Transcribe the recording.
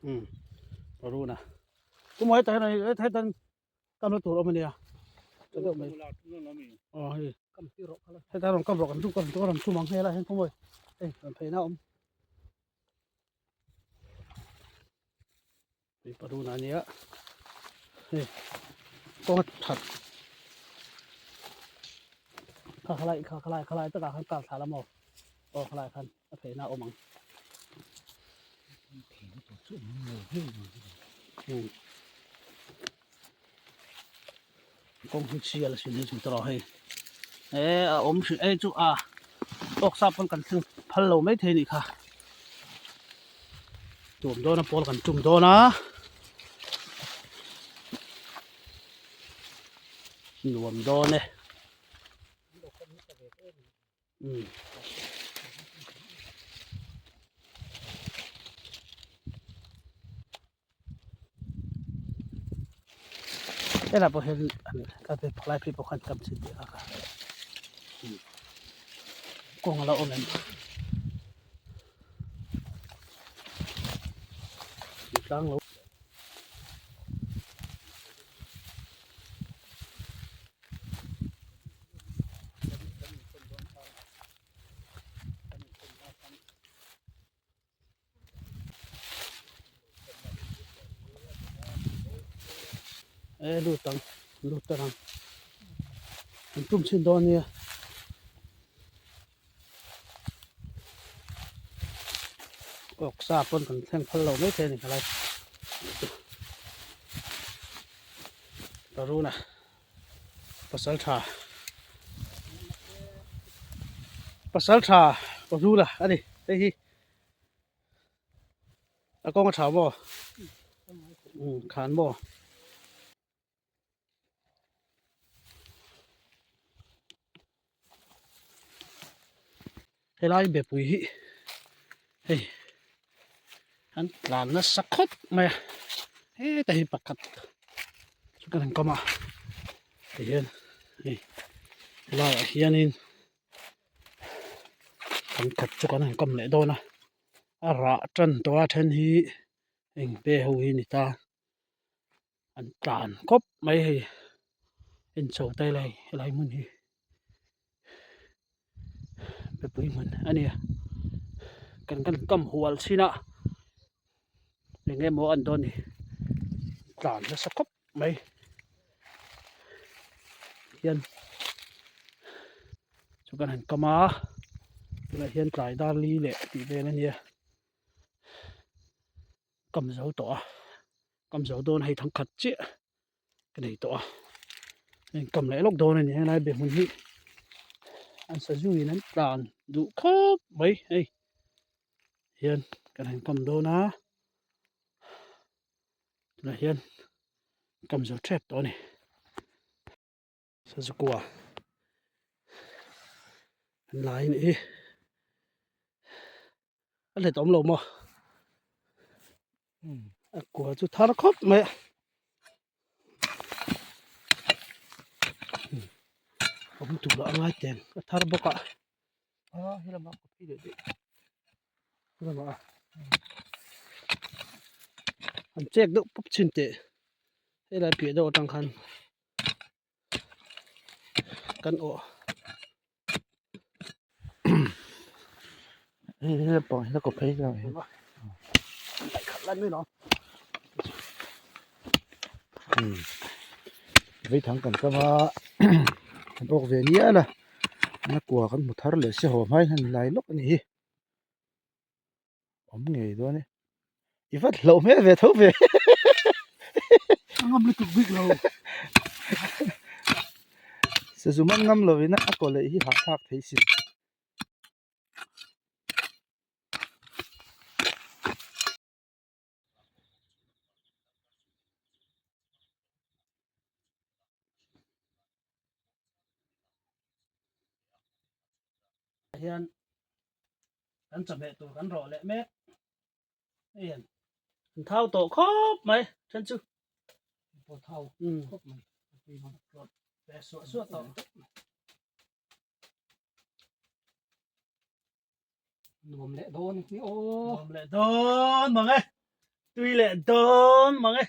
Um paruna kum hetah hian hetah hian kamna tur a awm ania tha deuh mai aw hei hetah rawn kam rawh kan tum kan rawn tum ang helaiah hian khaw mawi hei rawn pheina a awm Tui paruna ania hei kawng a that kha khalai kha khalai khalai takah khan kar thla la maw aw khalai khan a pheina a awm ang kawng hi chhial a sin hi chu tawh hei e a awm hrilh ei chu a tawk sa pawn kan thleng phal lo mai thei anih kha tum dawn a pawl kan tum dawn a nuam dawn e umm. Helai pawh hian an palai phei pawh khan kam chhin tih a kha kawng a lo awm em tlang lo. E lut ang lut ta ang an tum chhin dawn nia awk sa pawn kan thleng phal lo mai thei a ni helai Aruna pasal tha pasal tha Aruna a ni hei hi. A kawng a tha maw? Umm khan maw? Helai bepui hi hei an tlan nasa khawp mai a heta hi pakhat chu kan han kawm a tihian hei helaiah hianin Kan khat chu kan han kawm leh dawn a a rah tan tawh a then hi eng pe ho hi a ni ta an tlan khawp mai hei en chho ta ila hei helai hmun hi mipui hmun a ni a kan kan kam hual chhin a eng emaw an dawn ni tlan nasa khawp mai hian chu kan han kam a tunah hian tlai dar li leh tih vel a nia kam zo tawh a kam zo dawn hei thangkhat chiah ka nei tawh a heng kam leh lawk dawn a ni helai be hmun hi an sazu in an tlan duh khawp mai hei hian kan han kam dawn a. Tunah hian kam zo tep tawh a ni Sazukua an lai a nih hi a let awm lo maw a kua chu thar khawp mai a awm tur a ngai teng a thar bawk a Lamah an chek deuh pawp thin teh helai piah deuh atang khan kan awh Hei hi pawh hi ka phei lo hi khat lai mai lo Vei thang kan kam a kan awk ve nial a na kua kan hmu thar leh si haw hmai hian lai lawk a ni hi. Awm ngei dawn e. I vat hlauh hmel ve tho ve. A ngam lutuk bik lo. Sazu man ngam lovin a kaw leh hi hahthlak thei sin. Hian kan chawhmeh tur kan rawh leh mek hei hian an thau tawh khawp mai then chu pawh thau khawp mai ve suah suah tawh nuam leh dawn ni aw nuam leh dawn mang e. Tui leh dawn mang e.